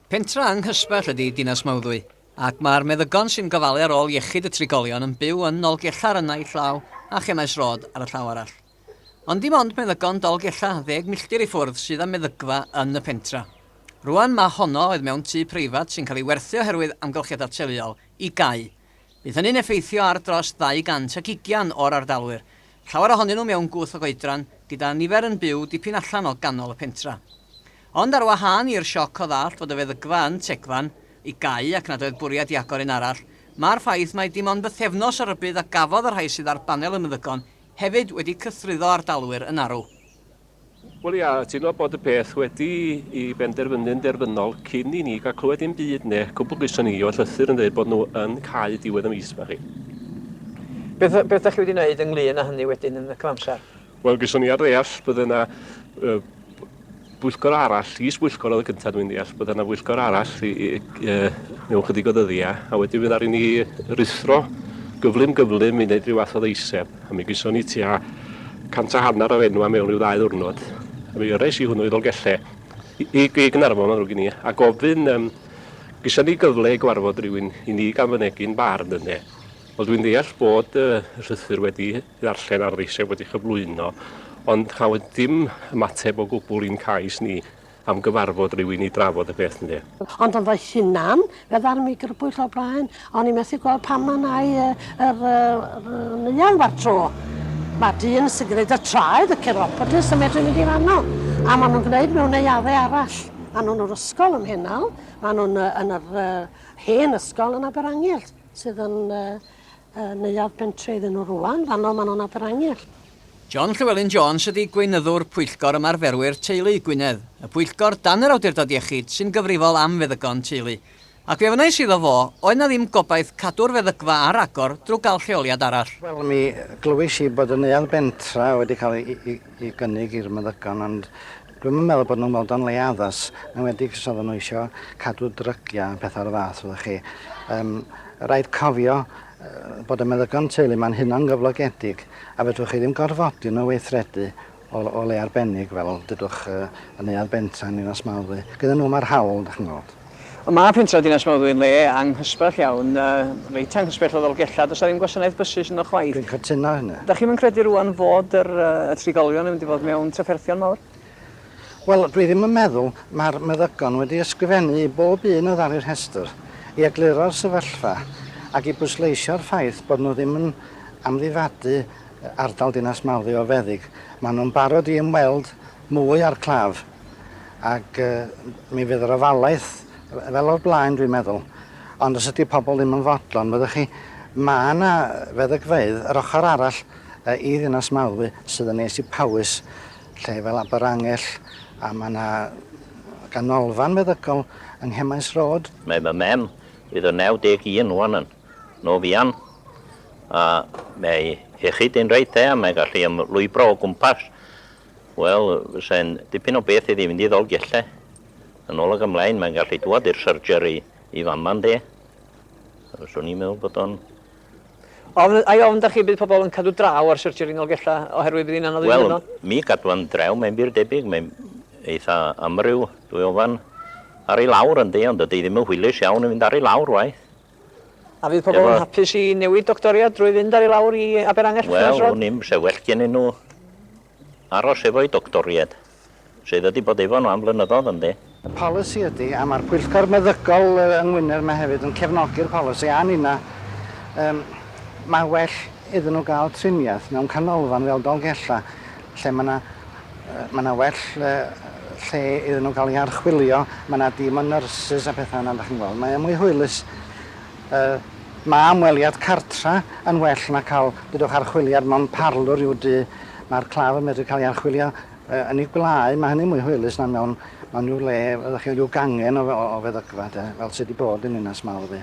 Pentra anghysbell ydy Dinas Mawddwy, ac mae'r meddygon sy'n gofalu ar ôl iechyd y trigolion yn byw yn Nolgellau ar y naill law a Chemaes Road ar y llaw arall. Ond dim ond meddygon Dolgellau, ddeg milltir i ffwrdd, sydd â meddygfa yn y pentra. Rwan mae honno, oedd mewn tŷ preifat sy'n cael ei werthu oherwydd amgylchiadau teuluol, i gau. Bydd hynny'n effeithio ar dros 220 o'r ardalwyr, llawer ohonyn nhw mewn gwth o goedran, gyda nifer yn byw dipyn allan o ganol y pentra. Ond ar wahân i'r sioc o ddallt fod y feddygfa yn Tegfan i gau ac nad oedd bwriad i agor un arall, mae'r ffaith mai dim ond bythefnos o rybudd a gafodd y rhai sydd ar banel y meddygon hefyd wedi cythruddo ardalwyr yn arw. Wel ia, teimlo bod y peth wedi i benderfynu'n derfynol cyn i ni gael clywed dim byd ne, cwbl glyson ni oedd llythyr yn dweud bod nhw yn cau diwedd y mis 'ma chi. Beth, beth dach chi wedi wneud ynglyn â hynny wedyn yn y cyfamser? Wel, geson ni ar ddeall bod yna uh, bwyllgor arall, is-bwyllgor oedd y cyntaf dwi'n deall, bod yna bwyllgor arall i, i, i, mewn chydig o ddyddiau, a wedyn fydd ar i ni ruthro gyflym gyflym i wneud rhyw fath o ddeiseb. A mi geson ni tua 150 o'r enwa mewn rhyw ddau ddwrnod. A mi yrrais i hwnnw i Ddolgellau, i, i, i Gaernarfon, mae'n ddrwg gen i, a gofyn, um, geson ni gyfle i gwarfod rhywun i ni gan fynegi'n barn yne. Wel, dwi'n deall bod y llythyr wedi ddarllen a'r ddeiseb wedi chyflwyno, ond chafwyd dim ymateb o gwbl i'n cais ni am gyfarfod rhywun i drafod y peth ynde. Ond yn fy hunan, fe ddaru mi grybwyll o'r blaen, o'n i methu gweld pam ma nai yr neuadd war tro. Mae dyn sy'n gwneud y traed, y chiropodist, yn medru mynd i fanno. A maen nhw'n gwneud mewn neuaddau arall. Maen nhw'n yr ysgol ym Mhennal, maen nhw'n yn yr hen ysgol yn Aberangell, sydd yn Neuadd Pentre iddyn nhw rŵan, fanno maen nhw'n Aberangell. John Llewelyn Jones ydy gweinyddwr Pwyllgor Ymarferwyr Teulu Gwynedd, y pwyllgor dan yr Awdurdod Iechyd sy'n gyfrifol am feddygon teulu. Ac fe ofynnais iddo fo, oedd 'na ddim gobaith cadw'r feddygfa ar agor drwy gael lleoliad arall? Wel, mi glywis i bod y Neuadd Bentra wedi cael ei gynnig i'r meddygon, ond dwi'm yn meddwl bod nhw'n weld o'n le addas, yn enwedig os oedden nhw eisiau cadw drygiau a pethau o'r fath, wyddoch chi. Yym, rhaid cofio bod y meddygon teulu 'ma'n hunangyflogedig, a fedrwch chi ddim gorfodi nhw i weithredu o, o le arbennig fel, dudwch, y Neuadd Bentra yn Ninas Mawddwy. Gyda nhw mae'r hawl, dach chi'n gweld. Ond mae pentref Dinas Mawddwy yn le anghysbell iawn, reit anghysbell o Ddolgellau, does 'na ddim gwasanaeth bysus yno chwaith. Dwi'n cytuno â hynny. Dach chi'm yn credu rŵan fod yr y trigolion yn mynd i fod mewn trafferthion mawr? Wel, dwi ddim yn meddwl. Mae'r meddygon wedi ysgrifennu i bob un oedd ar eu rhestr i egluro'r sefyllfa ac i bwysleisio'r ffaith bod nhw ddim yn amddifadu ardal Dinas Mawddwy o feddyg. Maen nhw'n barod i ymweld mwy â'r claf. Ac mi fydd yr ofalaeth fel o'r blaen dwi'n meddwl. Ond os ydy pobl ddim yn fodlon, fyddwch chi, mae yna feddygfeydd yr ochr arall i Ddinas Mawddwy sydd yn nes i Powys, lle fel Aberangell, a mae yna ganolfan feddygol yng Nghemaes Road. Mae fy mem, fydd yn 91 ŵan yn no fuan, a mae iechyd hi'n reit dda, mae'n gallu ymlwybro o gwmpas. Wel, fysa'n dipyn o beth iddi fynd i Ddolgellau. Yn ôl ac ymlaen, mae'n gallu dŵad i'r surgery i fama, ynde? Swn i'n meddwl bod o'n... Ofn, ai ofn da chi bydd pobl yn cadw draw ar surgery yn Nolgellau oherwydd bydd hi'n anodd i fynd yno? Wel, mi gadwan draw, mae'n bur debyg, mae'n eitha amryw, dwi ofan ar ei lawr ynde, ond dydy ddim yn hwylus iawn i fynd ar ei lawr waeth. A fydd pobl yn hapus i newid doctoriad drwy fynd ar ei lawr i Aberangell Wel, wn i'm, se well gennyn nhw aros efo'u doctoriad, sydd wedi bod efo nhw am flynyddoedd, yndi? Y polisi ydy, a mae'r pwyllgor meddygol yng Ngwynedd 'ma hefyd yn cefnogi'r polisi, a ninna, yym, mae well iddyn nhw gael triniaeth mewn canolfan fel Dolgellau, lle mae 'na, mae 'na well lle iddyn nhw gael eu archwilio, mae 'na dîm o nyrsys a phethau yna, dach chi'n gweld. Mae o mwy hwylus. Mae ymweliad cartra yn well na cael, dudwch, archwiliad mewn parlwr ryw dŷ. Mae'r claf yn medru cael ei archwilio yn ei gwlâu, mae hynny mwy hwylus na mewn, mewn rhyw le, fyddwch chi, rhyw gangen o, o, o feddygfa, de, fel sydd wedi bod yn Ninas Mawddwy.